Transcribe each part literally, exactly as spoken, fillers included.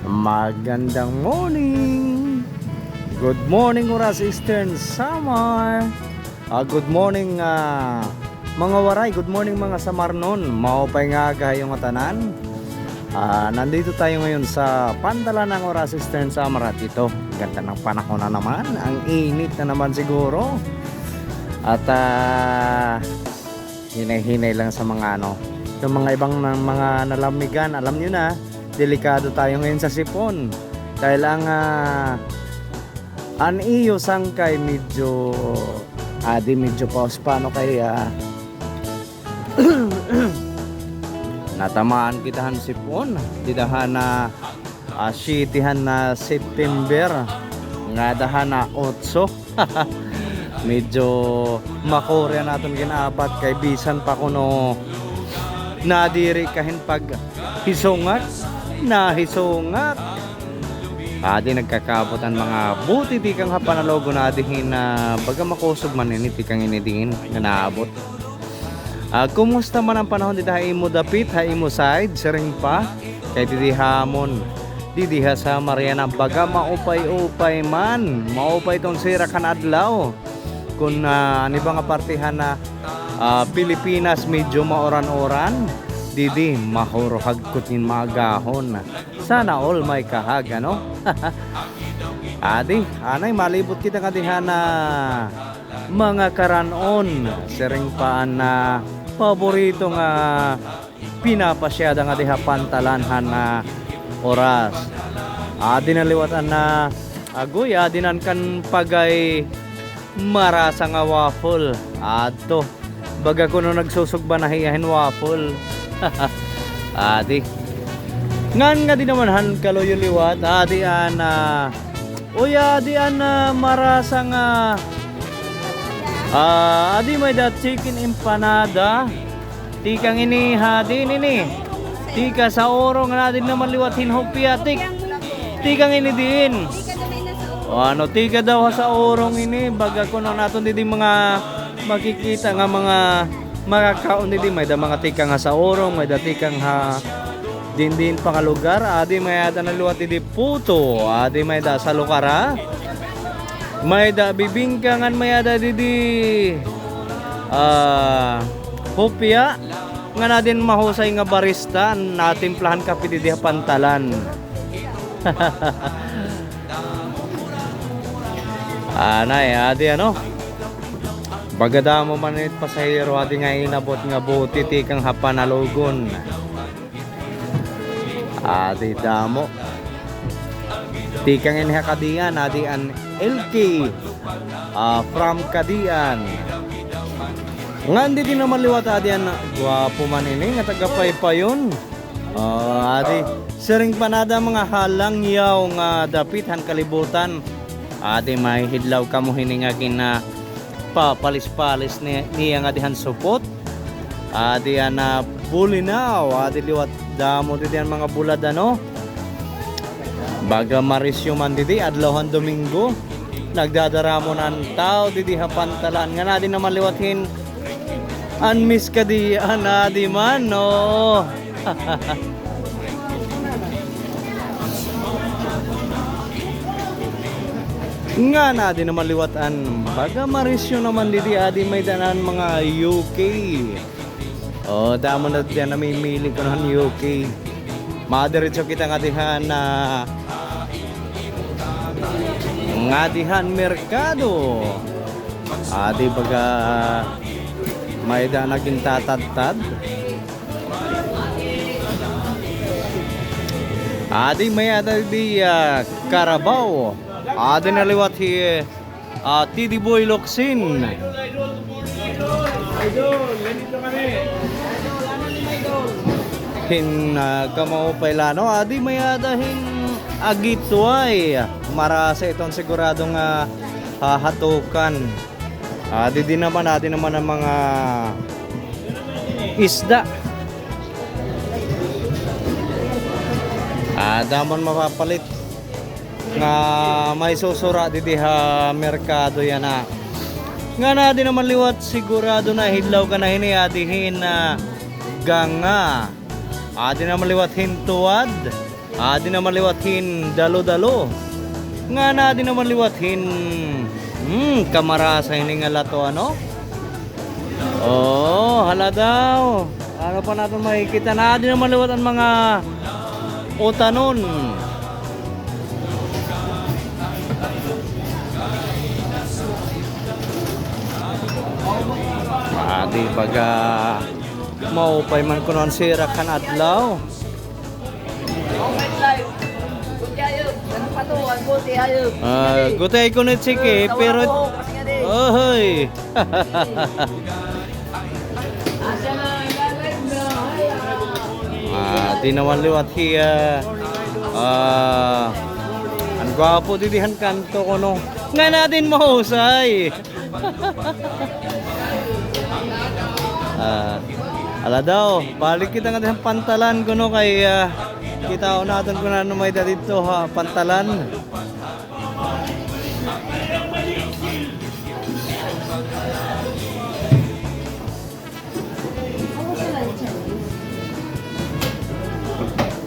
Magandang morning. Good morning, Oras, Eastern Samar. Ah, good morning, ah, mga Waray. Good morning, mga Samarnon. Maupay nga aga ha iyo ngatanan. Ah, nandito tayo ngayon sa Pantalan ng Oras, Eastern Samar. At ito, ganda ng panahon na naman. Ang init na naman siguro. At, ah, hinay-hinay lang sa mga ano, yung mga ibang na-, mga nalamigan. Alam niyo na, delikado tayo ngayon sa sipon. Dahil ang, ah, an iyo sangkay medyo, adi, medyo paus pa, no, kay, ah, natamaan kita han sipon. Dida han, ah, ah, siyete han, ah, September, ngada han, ah, otso. Medyo makuri an aton gin-abat kay bisan pa kuno nadiri ka hin paghisungak, nahisungak. Adi nagkakaabot an mga buti tikang ha Panalugon, adi hin, ah, baga makusog man ini tikang ini diin nga naabot. Ah, kumusta man an panahon dida ha imo dapit, ha imo side, siring pa? Kay didi ha amon, didi ha Samar yana, baga maupay-upay man, maupay iton sirak han adlaw. Kun, ah, an iba nga parte han, ah, Pilipinas medyo mauran-uran, didi mahuruhagkot hin maagahon. Sana all may kahag, ano? Adi, anay, malibot kita ngadi han mga karan-on, siring pa an, ah, paborito nga pinapasyada ngadi ha Pantalan han, ah, Oras. Adi na liwat an, ah, agoy, adi na an kan Pagay marasa nga waffle. Adto. Baga kuno nagsusugba na hiya hin waffle. Adi. Ngan ngadi naman han kaluyo liwat, adi an, ah, uy, adi an, ah, marasa nga, ah, adi may-ada chicken empanada. Tikang ini ha diin ini? Tika sa Urong, ngan adi naman liwat hin hopya, tik-, tikang ini diin? O, ano, tika daw ha sa Urong ini, baga kuno an aton didi mga makikita nga mga makakaon didi, may-ada mga tikang ha sa Urong, may-ada tikang ha diin-diin pa nga lugar. Adi, may-ada na liwat didi puto. Adi, may-ada salukara. May-ada bibingka ngan may-ada didi, ah, hopya. Ngan adi an mahusay nga barista, natimpla han kape didi ha Pantalan. Anay, adi ano. Baga damo man it pasahero, adi nga inabot nga bote tikang ha Panalugon. Adi damo. Tikang ini ha Cadian, adi an L K, ah, from Cadian. Ngan didi naman liwat adi an gwapo man ini nga taga Paypayon. Ah, adi, siring pa an ada mga halangyaw nga dapit han kalibutan. Adi, mahihidlaw kamo hini nga gin, ah, papalis-palis ni-, niya ngadi han supot. Adi an, ah, bulinaw, adi liwat damo didi an mga bulad, ano. Baga marisyo man didi, adlaw han Domingo. Nagdadaramon an tawo didi ha Pantalan. Ngan adi naman liwat hin an Miss Cadian, adi man, oo. Ngan adi naman liwat an baga marisyo naman didi, adi may-ada an mga U K. O, damo na didi an namimili kuno han U K. Madiretso kita ngadi han, ah, ngadi han merkado. Adi baga may-ada nagtatadtad. Adi may-ada didi, ah, Carabao. Adi na liwat hi, ah, T D Boy Locsin. Hin, ah, kamaupay la, no? Adi may-ada hin agitway. Marasa iton sigurado nga hahatukan. Ah, didi naman, adi naman an mga isda. Ah, damo an mapapalit nga may susura didi ha merkado yana. Ngan adi naman liwat sigurado na hidlaw ka na hini, adi hin, ah, ganga. Adi naman liwat hin tuwad. Adi naman liwat hin dalo-dalo. Ngan adi naman liwat hin, hmm, kamarasa hini nga lato, ano? Oh, hala daw. Ano pa naton makikita na? Adi naman liwat an mga utanon. Adi baga maupay man kuno an sirak han adlaw. Ah, gutiay kuno it siki, pero, oy. Ah, di naman liwat hiya. Ah, an gwapo didi han kanto kuno. Ngan adi hin mahusay. Ah, hala daw, balik kita ngadi han pantalan kuno kay, ah, kitaon naton kun ano may-ada didto ha pantalan.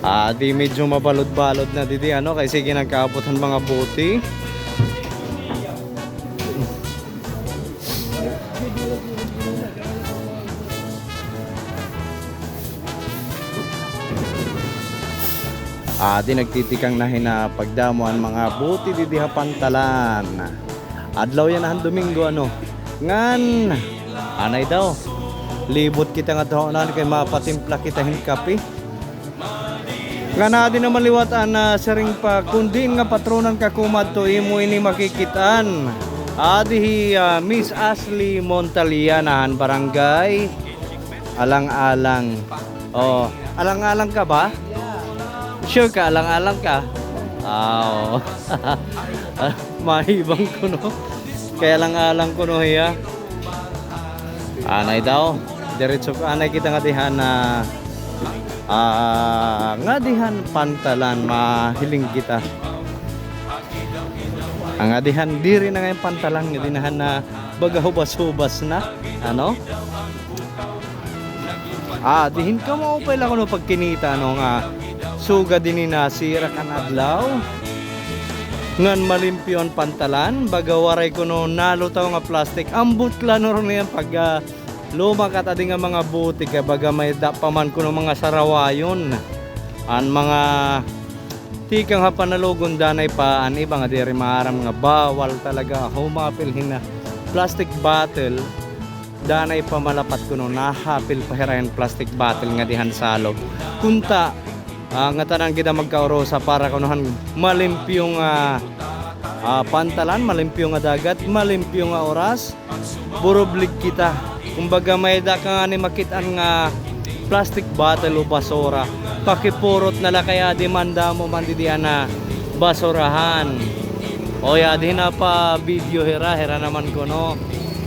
Ah, di medyo mabalod-balod na didi, ano, kay sige nagkaabot han mga buti. Ah, di nagtitikang na hin, ah, pagdamo an mga buti didi ha pantalan. Adlaw yana han Domingo, ano. Ngan, anay daw. Libot kita ngadto ha unahan kay mapatimpla kita hin kape. Ngan adi naman liwat an, ah, siring pa, kun diin nga patronan ka kumadto, imo ini makikit-an. Adi hi, ah, Miss Ashley Montaliana han barangay Alang-alang. Oh, alang-alang ka ba? Sure ka, alang-alang ka? Ah, oo. Mahibang kuno. Kay alang-alang kuno hiya. Anay daw. Diretso ka, anay kita ngadi han, ah, ah, ngadi han pantalan, mahiling kita. An ngadi han diri na ngay-an pantalan, ngadi na han, ah, baga hubas-hubas na. Ano? Ah, dihin ka maupay la kuno pagkinita, ano, nga sugad ini nasirak an adlaw. Ngan malimpyo an pantalan, baga waray kuno nalutaw nga plastik. Ambot la no niyan pag, ah, lumakat adi nga mga buti kay baga may-ada pa man kuno mga sarawayon. An mga tikang ha panalugon danay pa an iba nga diri maaram nga bawal talaga humapil hin plastic bottle. Danay pa malapat kuno nahapil pa hira hin plastic bottle ngadi han salog. Kunta, ah, ngatanan kita magkaurusa para kuno han malimpyo nga, ah, pantalan, malimpyo nga dagat, malimpyo nga oras. Burublig kita. Kumbaga, may-ada ka ngani makit-an nga plastic bottle o basura, pakipurot na la kay adi man damo man didi an basurahan. O, ya, adi na pa video hira, hira naman kuno.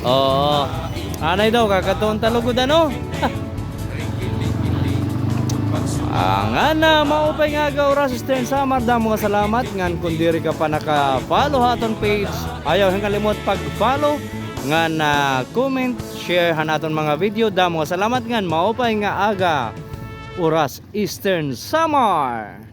Oo. Anay daw, kakadtuon ta lugod, ano? Ah, ngan, ah, maupay nga aga, oras, Eastern Samar, damo nga salamat. Ngan kun diri ka pa naka-follow ha aton page, ayaw hin kalimot pag-follow. Ngan, ah, comment, share han aton mga video. Damo nga salamat ngan maupay nga aga, oras, Eastern Samar.